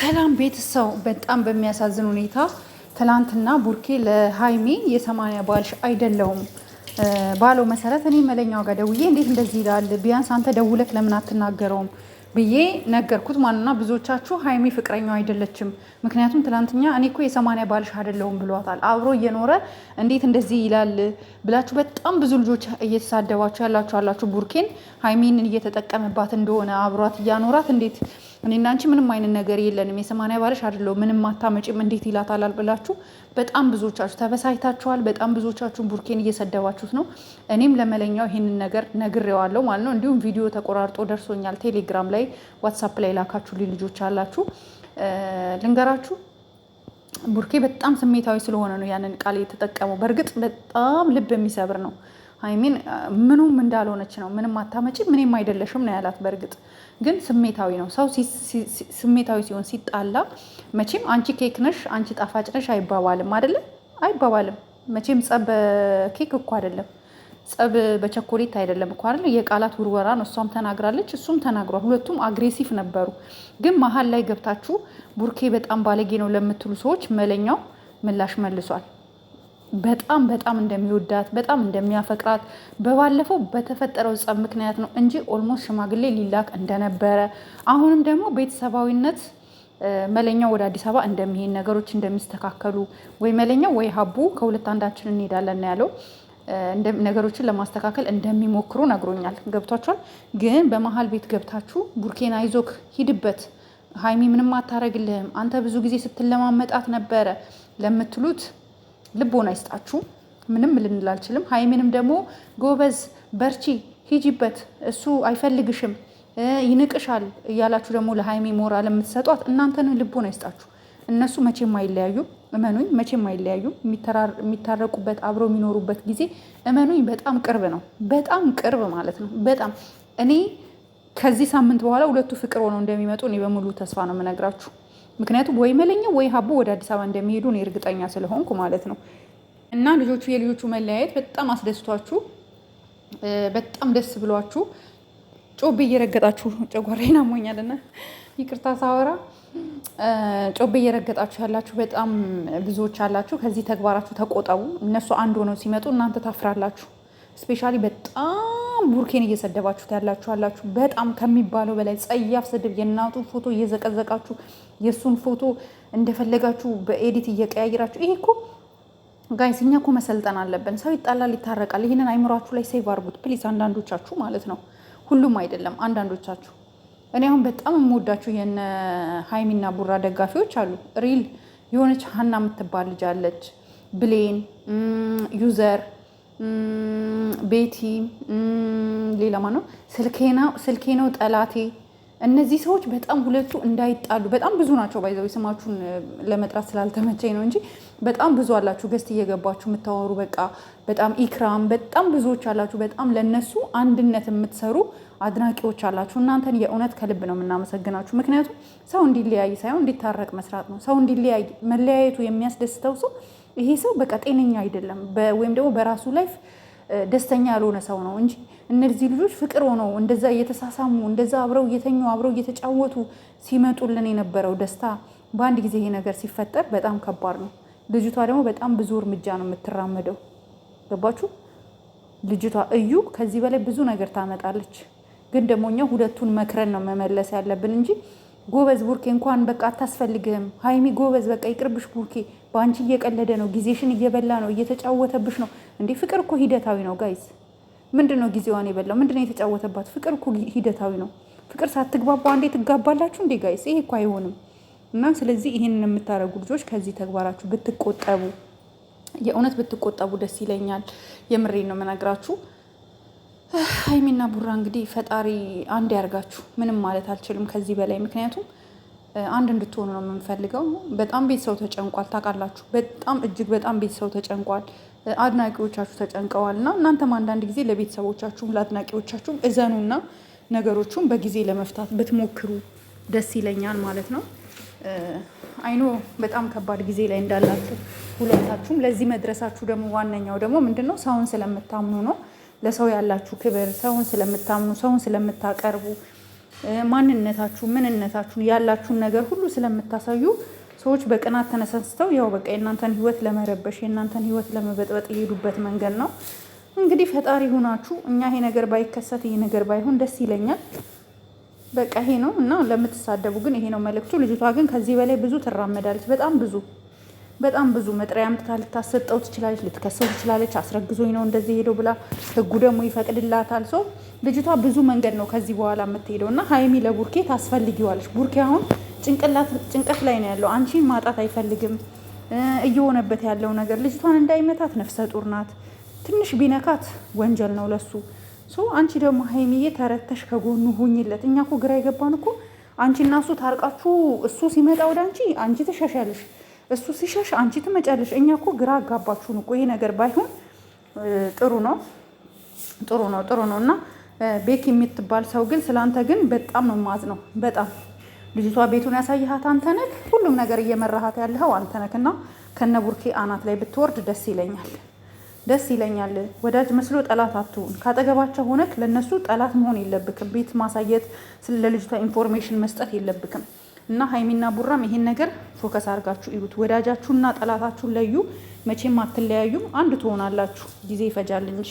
ሰላም ቤተሰብ፣ በጣም በሚያሳዝን ሁኔታ ትላንትና ቡርኬ ለሀይሚ የሰማንያ ባልሽ አይደለውም ባለው መሰረት እኔ መለኛው ጋር ደውዬ እንዴት እንደዚህ ይላል? ቢያንስ አንተ ደውለክ ለምን አትናገረውም ብዬ ነገርኩት ማለትና ብዙዎቻችሁ ሀይሚ ፍቅረኛው አይደለችም፣ ምክንያቱም ትላንትኛ እኔ እኮ የሰማንያ ባልሽ አይደለሁም ብሏታል፣ አብሮ እየኖረ እንዴት እንደዚህ ይላል ብላችሁ በጣም ብዙ ልጆች እየተሳደባችሁ ያላችሁ አላችሁ። ቡርኬን ሀይሚን እየተጠቀመባት እንደሆነ አብሯት እያኖራት እንዴት እኔና አንቺ ምንም አይነት ነገር የለንም፣ የሰማንያ ባልሽ አይደለሁም፣ ምንም አታመጪም እንዴት ይላታል ብላችሁ በጣም ብዙዎቻችሁ ተበሳይታችኋል። በጣም ብዙዎቻችሁን ቡርኬን እየሰደባችሁት ነው። እኔም ለመለኛው ይህንን ነገር ነግሬዋለሁ ማለት ነው። እንዲሁም ቪዲዮ ተቆራርጦ ደርሶኛል። ቴሌግራም ላይ፣ ዋትሳፕ ላይ ላካችሁ ልጆች አላችሁ። ልንገራችሁ ቡርኬ በጣም ስሜታዊ ስለሆነ ነው ያንን ቃል የተጠቀመው። በእርግጥ በጣም ልብ የሚሰብር ነው። ሀይሚን ምኑም እንዳልሆነች ነው። ምንም አታመጪ ምንም አይደለሽም ነው ያላት። በእርግጥ ግን ስሜታዊ ነው ሰው። ስሜታዊ ሲሆን ሲጣላ መቼም አንቺ ኬክ ነሽ፣ አንቺ ጣፋጭ ነሽ አይባባልም፣ አይደለም አይባባልም። መቼም ጸብ በኬክ እኮ አይደለም፣ ጸብ በቸኮሌት አይደለም እኮ አይደለ። የቃላት ውርወራ ነው። እሷም ተናግራለች፣ እሱም ተናግሯል። ሁለቱም aggressive ነበሩ። ግን መሀል ላይ ገብታችሁ ቡርኬ በጣም ባለጌ ነው ለምትሉ ሰዎች መለኛው ምላሽ መልሷል። በጣም በጣም እንደሚወዳት በጣም እንደሚያፈቅራት በባለፈው በተፈጠረው ጸብ ምክንያት ነው እንጂ almost ሽማግሌ ሊላክ እንደነበረ አሁንም ደግሞ ቤተሰባዊነት መለኛው ወደ አዲስ አበባ እንደሚሄድ ነገሮች እንደሚስተካከሉ ወይ መለኛው ወይ ሀቡ ከሁለት አንዳችን እንሄዳለን ያለው ነገሮችን ለማስተካከል እንደሚሞክሩ ነግሮኛል። ገብቷችኋል? ግን በመሀል ቤት ገብታችሁ ቡርኬን አይዞክ ሂድበት፣ ሀይሚ ምንም አታረግልህም፣ አንተ ብዙ ጊዜ ስትለማመጣት ነበረ ለምትሉት ልቦና አይስጣችሁ። ምንም ልንል አልችልም። ሀይሚንም ደግሞ ጎበዝ፣ በርቺ፣ ሂጂበት፣ እሱ አይፈልግሽም፣ ይንቅሻል እያላችሁ ደግሞ ለሀይሚ ሞራል የምትሰጧት እናንተንም ልቦና አይስጣችሁ። እነሱ መቼም አይለያዩ፣ እመኑኝ፣ መቼም አይለያዩ። የሚታረቁበት አብረው የሚኖሩበት ጊዜ እመኑኝ በጣም ቅርብ ነው። በጣም ቅርብ ማለት ነው። በጣም እኔ ከዚህ ሳምንት በኋላ ሁለቱ ፍቅር ሆነው እንደሚመጡ እኔ በሙሉ ተስፋ ነው የምነግራችሁ። ምክንያቱም ወይ መለኛው ወይ ሀቡ ወደ አዲስ አበባ እንደሚሄዱ እኔ እርግጠኛ ስለሆንኩ ማለት ነው። እና ልጆቹ የልጆቹ መለያየት በጣም አስደስቷችሁ በጣም ደስ ብሏችሁ ጮቤ እየረገጣችሁ ጨጓራዬን አሞኛልና ይቅርታ ሳወራ ጮቤ እየረገጣችሁ ያላችሁ በጣም ብዙዎች አላችሁ። ከዚህ ተግባራችሁ ተቆጠቡ። እነሱ አንድ ሆነው ሲመጡ እናንተ ታፍራላችሁ። especially በጣም ቡርኬን እየሰደባችሁት ያላችሁ አላችሁ። በጣም ከሚባለው በላይ ጸያፍ ስድብ፣ የእናቱን ፎቶ እየዘቀዘቃችሁ የእሱን ፎቶ እንደፈለጋችሁ በ edit እየቀያየራችሁ። ይሄ እኮ guys እኛ እኮ መሰልጠን አለብን። ሰው ይጣላል፣ ይታረቃል። ይህንን አይምሯችሁ ላይ save አድርጉት please። አንዳንዶቻችሁ ማለት ነው፣ ሁሉም አይደለም፣ አንዳንዶቻችሁ። እኔ አሁን በጣም የምወዳችሁ የነ ሀይሚና ቡራ ደጋፊዎች አሉ። real የሆነች ሀና የምትባል ልጅ አለች፣ ብሌን ዩዘር ቤቲ፣ ሌላ ማነው? ስልኬ ነው ጠላቴ። እነዚህ ሰዎች በጣም ሁለቱ እንዳይጣሉ በጣም ብዙ ናቸው። by the way ስማችሁን ለመጥራት ስላልተመቸኝ ነው እንጂ በጣም ብዙ አላችሁ፣ guest እየገባችሁ የምታወሩ በቃ በጣም ኢክራም፣ በጣም ብዙዎች አላችሁ። በጣም ለነሱ አንድነት የምትሰሩ አድናቂዎች አላችሁ። እናንተን የእውነት ከልብ ነው የምናመሰግናችሁ። ምክንያቱም ሰው እንዲለያይ ሳይሆን እንዲታረቅ መስራት ነው። ሰው እንዲለያይ መለያየቱ የሚያስደስተው ሰው ይሄ ሰው በቃ ጤነኛ አይደለም ወይም ደግሞ በራሱ life ደስተኛ ያልሆነ ሰው ነው እንጂ እነዚህ ልጆች ፍቅር ሆነው እንደዛ እየተሳሳሙ እንደዛ አብረው እየተኙ አብረው እየተጫወቱ ሲመጡልን የነበረው ደስታ በአንድ ጊዜ ይሄ ነገር ሲፈጠር በጣም ከባድ ነው። ልጅቷ ደግሞ በጣም ብዙ እርምጃ ነው የምትራመደው። ገባችሁ? ልጅቷ እዩ ከዚህ በላይ ብዙ ነገር ታመጣለች። ግን ደግሞ እኛ ሁለቱን መክረን ነው መመለስ ያለብን እንጂ ጎበዝ ቡርኬ እንኳን በቃ አታስፈልግህም። ሀይሚ ጎበዝ በቃ ይቅርብሽ ቡርኬ በአንቺ እየቀለደ ነው፣ ጊዜሽን እየበላ ነው፣ እየተጫወተብሽ ነው። እንዴ ፍቅር እኮ ሂደታዊ ነው guys። ምንድን ነው ጊዜዋን የበላው? ምንድን ነው የተጫወተባት? ፍቅር እኮ ሂደታዊ ነው። ፍቅር ሳትግባባ እንዴ ትጋባላችሁ እንዴ guys? ይሄ እኮ አይሆንም። እና ስለዚህ ይህንን የምታደርጉ ልጆች ከዚህ ተግባራችሁ ብትቆጠቡ፣ የእውነት ብትቆጠቡ ደስ ይለኛል። የምሬን ነው የምነግራችሁ። ሀይሚና ቡራ እንግዲህ ፈጣሪ አንድ ያርጋችሁ። ምንም ማለት አልችልም ከዚህ በላይ ምክንያቱም አንድ እንድትሆኑ ነው የምንፈልገው። በጣም ቤተሰው ተጨንቋል፣ ታውቃላችሁ። በጣም እጅግ በጣም ቤተሰው ተጨንቋል፣ አድናቂዎቻችሁ ተጨንቀዋል። እና እናንተም አንዳንድ ጊዜ ለቤተሰቦቻችሁም ለአድናቂዎቻችሁም እዘኑና ነገሮቹን በጊዜ ለመፍታት ብትሞክሩ ደስ ይለኛል ማለት ነው። አይኖ በጣም ከባድ ጊዜ ላይ እንዳላችሁ ሁለታችሁም ለዚህ መድረሳችሁ ደግሞ ዋነኛው ደግሞ ምንድን ነው ሰውን ስለምታምኑ ነው። ለሰው ያላችሁ ክብር፣ ሰውን ስለምታምኑ፣ ሰውን ስለምታቀርቡ ማንነታችሁ፣ ምንነታችሁን ያላችሁን ነገር ሁሉ ስለምታሳዩ ሰዎች በቅናት ተነሳስተው ያው በቃ የእናንተን ህይወት ለመረበሽ የእናንተን ህይወት ለመበጥበጥ የሄዱበት መንገድ ነው። እንግዲህ ፈጣሪ ሁናችሁ እኛ ይሄ ነገር ባይከሰት ይሄ ነገር ባይሆን ደስ ይለኛል። በቃ ይሄ ነው እና ለምትሳደቡ ግን ይሄ ነው መልእክቱ። ልጅቷ ግን ከዚህ በላይ ብዙ ትራመዳለች። በጣም ብዙ በጣም ብዙ መጥሪያ አምጥታ ልታሰጠው ትችላለች፣ ልትከሰው ትችላለች። አስረግዞኝ ነው እንደዚህ ሄደው ብላ ህጉ ደግሞ ይፈቅድላታል። ሰው ልጅቷ ብዙ መንገድ ነው ከዚህ በኋላ የምትሄደው እና ሀይሚ ለቡርኬ ታስፈልጊዋለች። ቡርኬ አሁን ጭንቀት ላይ ነው ያለው። አንቺን ማጣት አይፈልግም። እየሆነበት ያለው ነገር ልጅቷን እንዳይመታት፣ ነፍሰ ጡር ናት። ትንሽ ቢነካት ወንጀል ነው ለሱ። So አንቺ ደግሞ ሀይሚዬ ተረተሽ ከጎኑ ሁኝለት። እኛ እኮ ግራ የገባን እኮ አንቺ እና እሱ ታርቃችሁ እሱ ሲመጣ ወደ አንቺ አንቺ ትሸሻለሽ፣ እሱ ሲሸሽ አንቺ ትመጫለሽ። እኛ እኮ ግራ አጋባችሁን እኮ። ይሄ ነገር ባይሆን ጥሩ ነው፣ ጥሩ ነው፣ ጥሩ ነው። እና ቤክ የምትባል ሰው ግን ስለአንተ ግን በጣም ነው ማዝ ነው። በጣም ልጅቷ ቤቱን ያሳይሃት አንተ ነህ፣ ሁሉም ነገር እየመራሃት ያለኸው አንተ ነህ። እና ከነ ቡርኬ አናት ላይ ብትወርድ ደስ ይለኛል። ደስ ይለኛል። ወዳጅ መስሎ ጠላት አትሁን። ካጠገባቸው ሆነክ ለነሱ ጠላት መሆን የለብክም። ቤት ማሳየት፣ ለልጅቷ information መስጠት የለብክም። እና ሀይሚና ቡራም ይሄን ነገር focus አድርጋችሁ እዩት። ወዳጃችሁና ጠላታችሁን ለዩ። መቼም አትለያዩም፣ አንድ ትሆናላችሁ። ጊዜ ይፈጃል እንጂ።